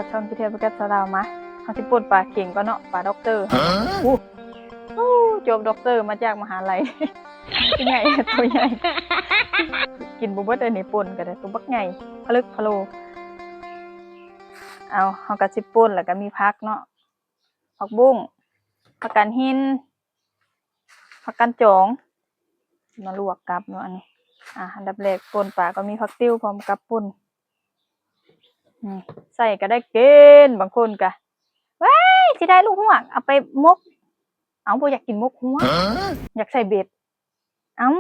ຊ່ອງກິນແທ້ໄປກັບສາວລາວມາ. ເຮົາຊິປົ່ນປາເຂັງກ່ອນເນາະ, ປາດັອກເຕີ. ໂອ້ ຈົບດັອກເຕີມາຈາກມະຫາໄລ. ໂຕໃຫຍ່ ໂຕໃຫຍ່. ກິນບໍ່ເບິດອັນນີ້, ປົ່ນກໍໄດ້ ໂຕບັກໃຫຍ່ ພະລຶກພະໂລ. ເອົາ ເຮົາກໍຊິປົ່ນ ແລ້ວກໍມີຜັກເນາະ, ຜັກບຸ້ງ, ຜັກກາດຫິນ, ຜັກກາດຈອງ ມາລວກກັບເນາະ. ອັນນີ້ ອ່າ ອັນດັບແລກປົ່ນປາກໍມີຜັກຕິ້ວພ້ອມກັບປົ່ນ. ນີ້ ໃສ່ກໍໄດ້ກິນ. ບາງຄົນກໍ ວ້າຍ ຊິໄດ້ລູກຮວກ ເອົາໄປໝົກ. ເອົ້າ ບໍ່ຢາກກິນໝົກຮວກ, ຢາກໃສ່ເບັດ. ເອົ້າ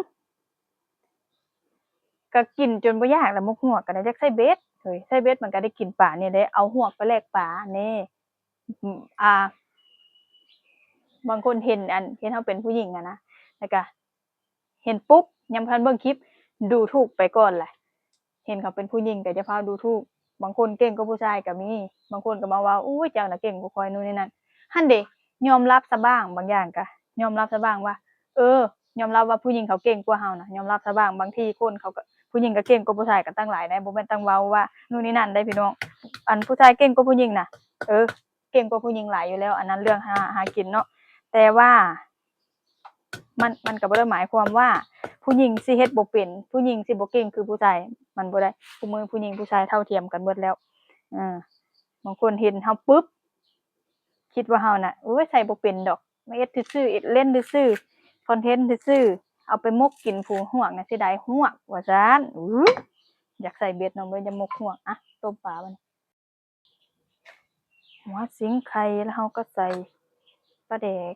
ກໍກິນຈົນບໍ່ຢາກແລ້ວ, ໝົກຮວກກໍໄດ້ ຢາກໃສ່ເບັດ. ເຮີ້ຍ ໃສ່ເບັດມັນກໍໄດ້ກິນປານີ້ແຫຼະ, ເອົາຮວກໄປແລກປາແນ່. ອາ ບາງຄົນເຫັນ ອັນ ເຫັນເຮົາເປັນຜູ້ຍິງຫັ້ນນະ ແລ້ວກະເຫັນປຸບ ຍັງບໍ່ທັນເບິ່ງຄລິບ ດູຖູກໄປກ່ອນແຫຼະ. ເຫັນເຂົາເປັນຜູ້ຍິງກໍຢ່າຟ້າວດູຖູກ. ບາງຄົນເກັ່ງກວ່າຜູ້ຊາຍກໍມີ, ບາງຄົນກໍມາເວົ້າ ໂອ້ຍ ເຈົ້ານະເກັ່ງກວ່າຂ້ອຍ ໂນ່ນນີ້ນັ້ນ. ຫັ້ນເດ ຍອມຮັບຊະບ້າງ, ບາງຢ່າງກໍຍອມຮັບຊະບ້າງວ່າ ເອີ ຍອມຮັບວ່າຜູ້ຍິງເຂົາເກັ່ງກວ່າເຮົານະ, ຍອມຮັບຊະບ້າງ. ບາງທີຄົນເຂົາກໍ ຜູ້ຍິງກໍເກັ່ງກວ່າຜູ້ຊາຍກໍຕັ້ງຫຼາຍໃດ໋, ບໍ່ແມ່ນຕ້ອງເວົ້າວ່າໂນ່ນນີ້ນັ້ນໄດ໋ພີ່ນ້ອງ. ອັນຜູ້ຊາຍເກັ່ງກວ່າຜູ້ຍິງນະ ເອີ ເກັ່ງກວ່າຜູ້ຍິງຫຼາຍຢູ່ແລ້ວ, ອັນນັ້ນເລື່ອງຫາ ຫາກິນເນາະ. ແຕ່ວ່າມັນ ມັນກໍບໍ່ໄດ້ໝາຍຄວາມວ່າຜູ້ຍິງຊິເຮັດບໍ່ເປັນ, ຜູ້ຍິງຊິບໍ່ເກັ່ງຄືຜູ້ຊາຍ, ມັນບໍ່ໄດ້. ທຸກມື້ຜູ້ຍິງຜູ້ຊາຍເທົ່າທຽມກັນເບິດແລ້ວ. ເອີ ບາງຄົນເຫັນເຮົາປຶບ ຄິດວ່າເຮົານະ ໂອ້ຍ ໃສ່ບໍ່ເປັນດອກ, ມາເຮັດຊື່ໆ ເຮັດເລ່ນຊື່ໆ ຄອນເທັນຊື່ໆ, ເອົາໄປໝົກກິນ. ຜູ້ຮວກນະ ເສຍດາຍຮວກວ່າຊັ້ນ. ອື ຢາກໃສ່ເບັດເນາະ, ບໍ່ຢາກໝົກຮວກ. ອ່ະ ຕົ້ມປາບັດນີ້. ຫົວສິງໄຂ່ ແລ້ວເຮົາກໍໃສ່ປາແດກ.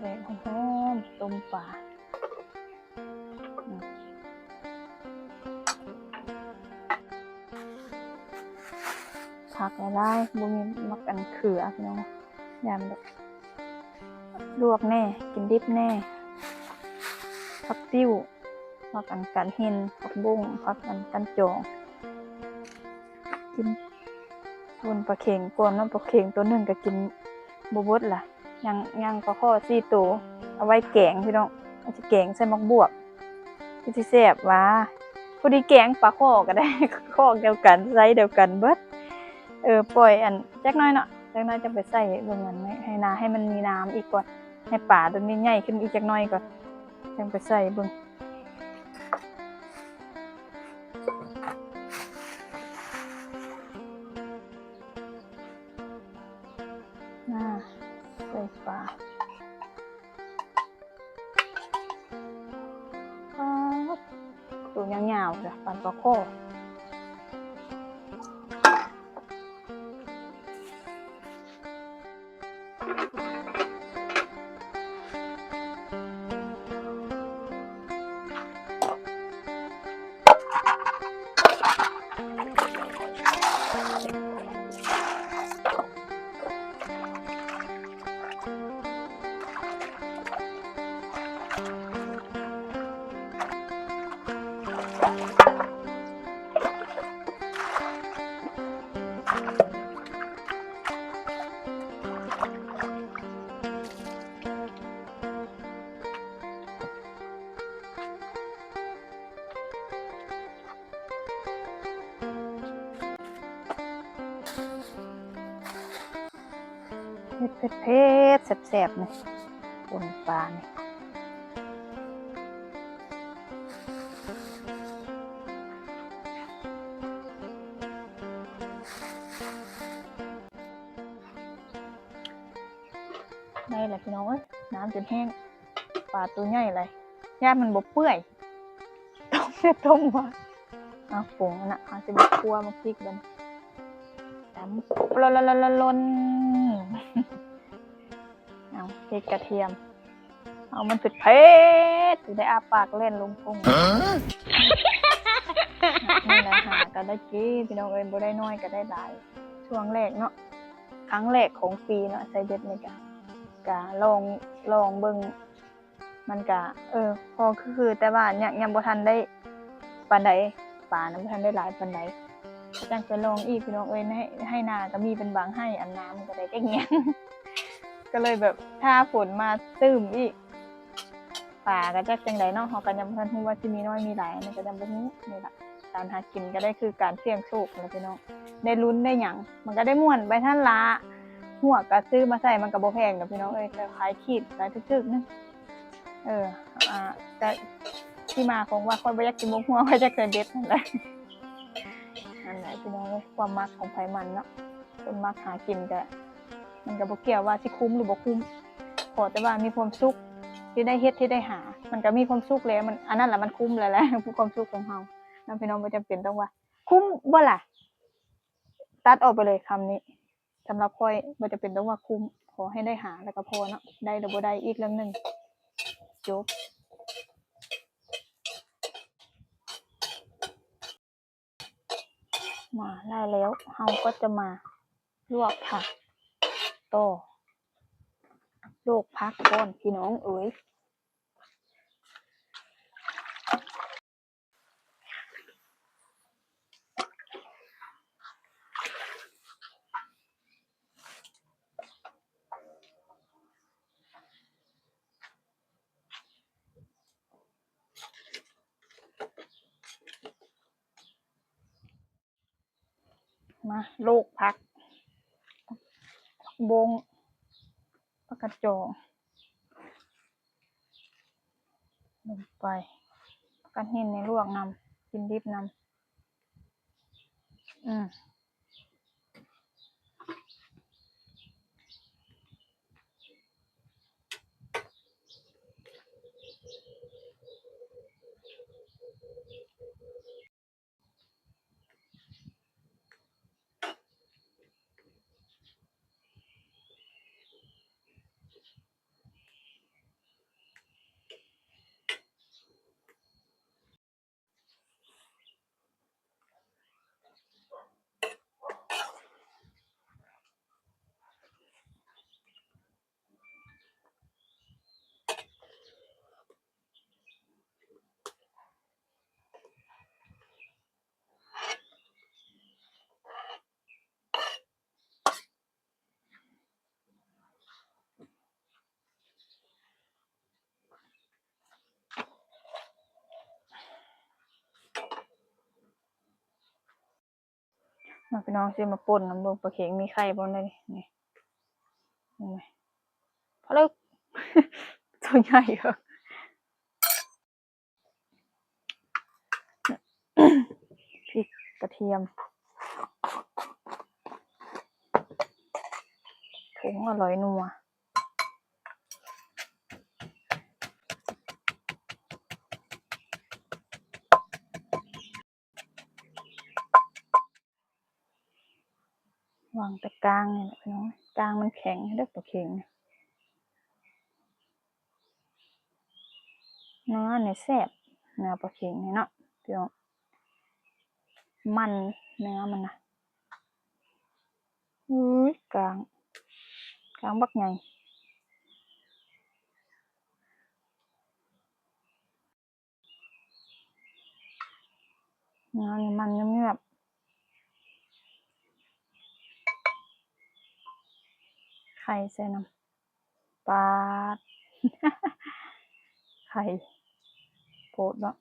ແດກຫອມໆ ຕົ້ມປາ. ອືມ ຜັກຫຼາຍໆ ບໍ່ມີໝາກອັນເຂືອ ພີ່ນ້ອງ, ຢ້ານແບບລວກແດ່ ກິນດິບແດ່. ຜັກຕິ້ວ ຜັກອັນກາດຫີນ, ຜັກບຸ້ງ, ຜັກອັນກາດຈອງ. ກິນ ປົ່ນປາເຂັງກ່ອນເນາະ, ປາເຂັງໂຕໜຶ່ງກໍກິນບໍ່ເບິດລະ. ຍັງ ຍັງປາຄໍ່ສີ່ໂຕ ເອົາໄວ້ແກງພີ່ນ້ອງ, ເອົາຊິແກງໃສ່ໝາກບວບ ຄືຊິແຊບຫວາ. ພໍດີແກງປາຄໍ່ກໍໄດ້, ຄໍ່ດຽວກັນ ໄຊດຽວກັນເບິດ. ເອີ ປ່ອຍອັນຈັກໜ້ອຍເນາະ, ຈັກໜ້ອຍຈັ່ງໄປໃສ່ເບິ່ງ ອັນໃຫ້ນາ ໃຫ້ມັນມີນ້ຳອີກກ່ອນ, ໃຫ້ປາໂຕນີ້ໃຫຍ່ຂຶ້ນອີກຈັກໜ້ອຍກ່ອນ ຈັ່ງໄປໃສ່ເບິ່ງ. ນາ ໃສ່ປາ ປາດ ໂຕຍາວໆ ຈ້ະ ປານປາຄໍ່. ເຜັດໆ ແຊບໆ ນີ້ ປົ່ນປານີ້. ໄດ້ລະພີ່ນ້ອງເອີຍ ນ້ຳຈົນແຫ້ງ. ປາໂຕໃຫຍ່ຫຼາຍ ຢ້ານມັນບໍ່ເປື່ອຍ. ຕົ້ມແທ້ຕົ້ມວ່າ. ເອົາ ປຸງອັນນະ ເຮົາຊິມາຂົ້ວໝາກພິກບັດນີ້ ຕຳ ລົນໆໆໆ. ເອົາ ເຜັດກະທຽມ. ເອົາ ມັນເຜັດໆ ຊິໄດ້ອ້າປາກແລ່ນລົງທົ່ງ. ນີ້ນະ ຫາກໍໄດ້ກິນ ພີ່ນ້ອງເອີຍ ບໍ່ໄດ້ໜ້ອຍກໍໄດ້ຫຼາຍ. ຊ່ວງແລກເນາະ ຄັ້ງແລກຂອງປີເນາະ ໃສ່ເບັດນີ້ກະ ກະລອງ ລອງເບິ່ງ. ມັນກະ ເອີ ພໍຄືໆ ແຕ່ວ່າຍັງ ຍັງບໍ່ທັນໄດ້ປານໃດ ປານະບໍ່ທັນໄດ້ຫຼາຍປານໃດ ຈັ່ງໄປລອງອີກ ພີ່ນ້ອງເອີຍ. ໃຫ້ ໄຮ່ນາກໍມີເປັນບາງໄຮ່ ອັນນ້ຳກໍໄດ້ຈັກຫຍັງ ກໍເລີຍແບບຖ້າຝົນມາຕື່ມອີກ. ປາກໍຈັກຈັ່ງໃດເນາະ ເຮົາກໍຍັງບໍ່ທັນຮູ້ວ່າຊິມີນ້ອຍມີຫຼາຍ ອັນນີ້ກໍຍັງບໍ່ຮູ້. ນີ້ລະ ການຫາກິນກໍໄດ້ຄືການສ່ຽງໂຊກແຫຼະພີ່ນ້ອງ ໄດ້ລຸ້ນໄດ້ຫຍັງ ມັນກໍໄດ້ມ່ວນໄປຫັ້ນລະ. ຫົວກະຊື້ມາໃສ່ ມັນກໍບໍ່ແພງດອກພີ່ນ້ອງເອີຍ ກໍຂາຍຂີດ ຂາຍຖືກໆ ໜຶ່ງ. ເອີ ອ່າ ແຕ່ທີ່ມາຂອງວ່າຂ້ອຍບໍ່ຢາກກິນໝົກຫົວ ຂ້ອຍຢາກໃສ່ເບັດນັ້ນແຫຼະ. ນັ້ນແຫຼະພີ່ນ້ອງເອີຍ ຄວາມມັກຂອງໃຜມັນເນາະ ຄົນມັກຫາກິນກະ ມັນກະບໍ່ກ່ຽວວ່າຊິຄຸ້ມຫຼືບໍ່ຄຸ້ມ ຂໍແຕ່ວ່າມີຄວາມສຸກທີ່ໄດ້ເຮັດທີ່ໄດ້ຫາ ມັນກະມີຄວາມສຸກແລ້ວ ມັນ ອັນນັ້ນລະມັນຄຸ້ມແລ້ວແຫຼະ ຄວາມສຸກຂອງເຮົາເນາະພີ່ນ້ອງ. ບໍ່ຈຳເປັນຕ້ອງວ່າຄຸ້ມບໍ່ລະ ຕັດອອກໄປເລີຍຄຳນີ້. ສຳລັບຂ້ອຍບໍ່ຈຳເປັນຕ້ອງວ່າຄຸ້ມ ຂໍໃຫ້ໄດ້ຫາແລ້ວກໍພໍເນາະ ໄດ້ຫຼືບໍ່ໄດ້ອີກເລື່ອງໜຶ່ງ ຈົບ. ມາ ໄດ້ແລ້ວ ເຮົາກໍຈະມາລວກຜັກຕໍ່ ໂລກຜັກກ່ອນພີ່ນ້ອງເອີຍ. ມາ ໂລກຜັກ ຜັກບົ້ງ ຜັກກາດຈອງ ລົງໄປ ຜັກກາດຫີນນີ້ລວກນຳ ກິນດິບນຳ ອືມ. ມາພີ່ນ້ອງ ຊິມາປົ່ນນຳເບິ່ງ ປາເຂັງມີໄຂ່ບໍ່ເດ ນີ້ ນີ້ ພໍເລີກ ຕົວໃຫຍ່ເດີ. ພິກກະທຽມ ຜົງອະລ່ອຍນົວ ວາງແຕ່ກາງນີ້ແຫຼະພີ່ນ້ອງ ກາງມັນແຂງເດີປາເຂັງ ເນື້ອນີ້ແຊບ ເນື້ອປາເຂັງນີ້ເນາະ ພີ່ນ້ອງ ມັນເນື້ອມັນນະ ອຸ້ຍ ກາງ ກາງບັກໃຫຍ່. ເນື້ອນີ້ມັນເງືອບໆ ໄຂ່ໃສ່ນຳ ປາດ ໄຂ່ໂພດເນາະ.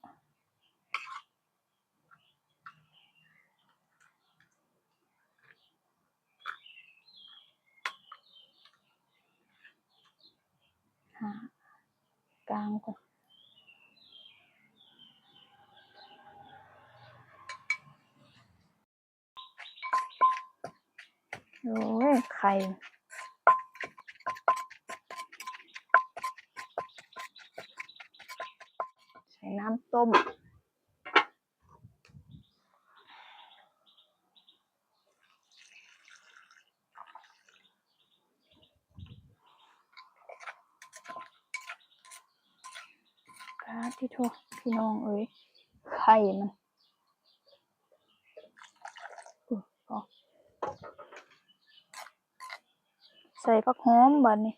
ຫາກາງກ່ອນ ໂອ້ຍ ໄຂ່ ໃສ່ນ້ຳຕົ້ມ. ປາດຕິໂທ ພີ່ນ້ອງເອີຍ ໄຂ່ມັນ ໂອ້ ໃສ່ຜັກຫອມບາດນີ້. ເ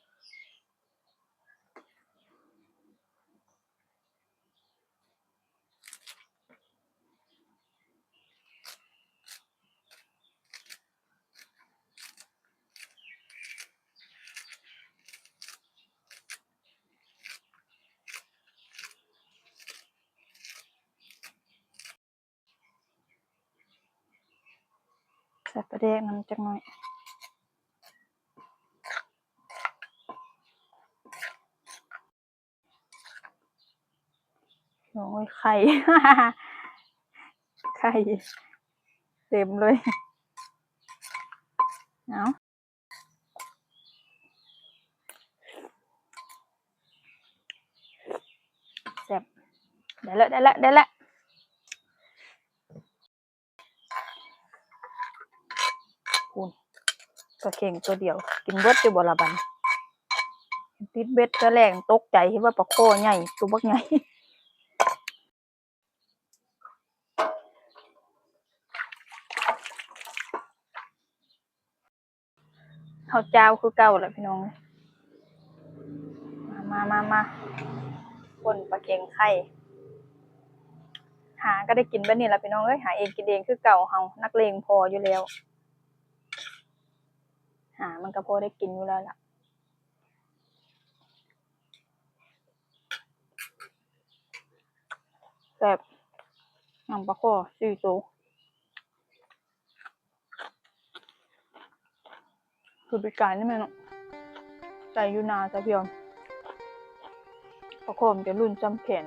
ປາແດກນຳຈັກໜ້ອຍ. ໂອ້ຍ ໄຂ່ ໄຂ່ເຕັມເລີຍ. ເອົາ ແຊບ. ໄດ້ລະ ໄດ້ລະ ໄດ້ລະ. ພຸ້ນ ປາເຂັງຕົວດຽວ ກິນເບິດຢູ່ບໍ່ລະບັດນີ້. ຕິດເບັດເທື່ອແລກຕົກໃຈ ເຫັນວ່າປາຄໍໃຫຍ່ ຕົວບັກໃຫຍ່. ເຂົ້າຈ້າວຄືເກົ່າລະພີ່ນ້ອງ. ມາ ມາ ມາ ມາ ປົ່ນປາເຂັງໄຂ່. ຫາກໍໄດ້ກິນແບບນີ້ລະພີ່ນ້ອງເອີຍ ຫາເອງກິນເອງຄືເກົ່າ. ເຮົານັກເລງພໍຢູ່ແລ້ວ ຫາມັນກໍພໍໄດ້ກິນຢູ່ແລ້ວລະ. ແຊບ ນ້ຳປາຄໍສີ່ໂຕ. ຄືປີກາຍນີ້ແມ່ນເນາະ ໃສ່ຢູ່ນາສະພຽວ ປາຄໍມັນຈະລຸ້ນຊ່ຳແຂນ.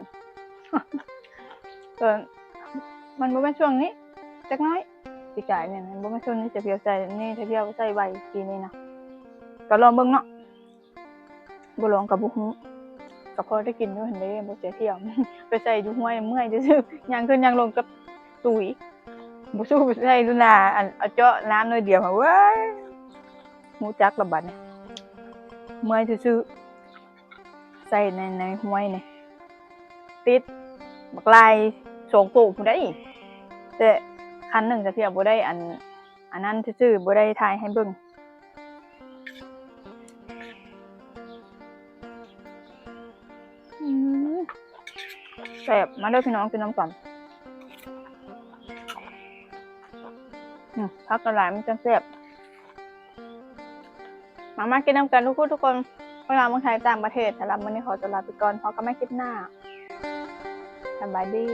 ເອີ ມັນບໍ່ແມ່ນຊ່ວງນີ້ ຈັກໜ້ອຍ ປີກາຍນີ້ນະ ບໍ່ແມ່ນຊ່ວງນີ້ສະພຽວໃສ່ ນີ້ສະພຽວໃສ່ໄວປີນີ້ນະ. ກໍລອງເບິ່ງເນາະ ບໍ່ລອງກໍບໍ່ຮູ້. ກໍພໍໄດ້ກິນຢູ່ຫັ້ນເດ້ ບໍ່ເສຍທ່ຽວ. ໄປໃສ່ຢູ່ຫ້ວຍເມື່ອຍຊື່ໆ ຍ່າງຂຶ້ນຍ່າງລົງກັບຕຸຍ. ບໍ່ສູ້ໄປໃສ່ຢູ່ນາ ອັນ ເອົາເຈາະນ້ຳໜ້ອຍດຽວ ເວີ້ຍ ຮູ້ຈັກລະບັດນີ້ ເມື່ອຍຊື່ໆ. ໃສ່ໃນ ໃນຫ້ວຍນີ້ ຕິດບັກຫຼາຍສອງໂຕພຸ້ນໃດ໋ ແຕ່ຄັນໜຶ່ງສະພຽວບໍ່ໄດ້ ອັນ ອັນນັ້ນຊື່ໆ ບໍ່ໄດ້ຖ່າຍໃຫ້ເບິ່ງ. ອືມ ແຊບ. ມາເດີພີ່ນ້ອງ ກິນນຳກັນ. ອືມ ຜັກຫຼາຍໆ ມັນຈັ່ງແຊບ. ມາ ມາກິນນຳກັນທຸກຄົນ ຄົນລາວເມືອງໄທ ຕ່າງປະເທດ. ສຳລັບມື້ນີ້ຂໍຕົວລາໄປກ່ອນ ພົບກັນໃໝ່ຄລິບໜ້າ. ສະບາຍດີ.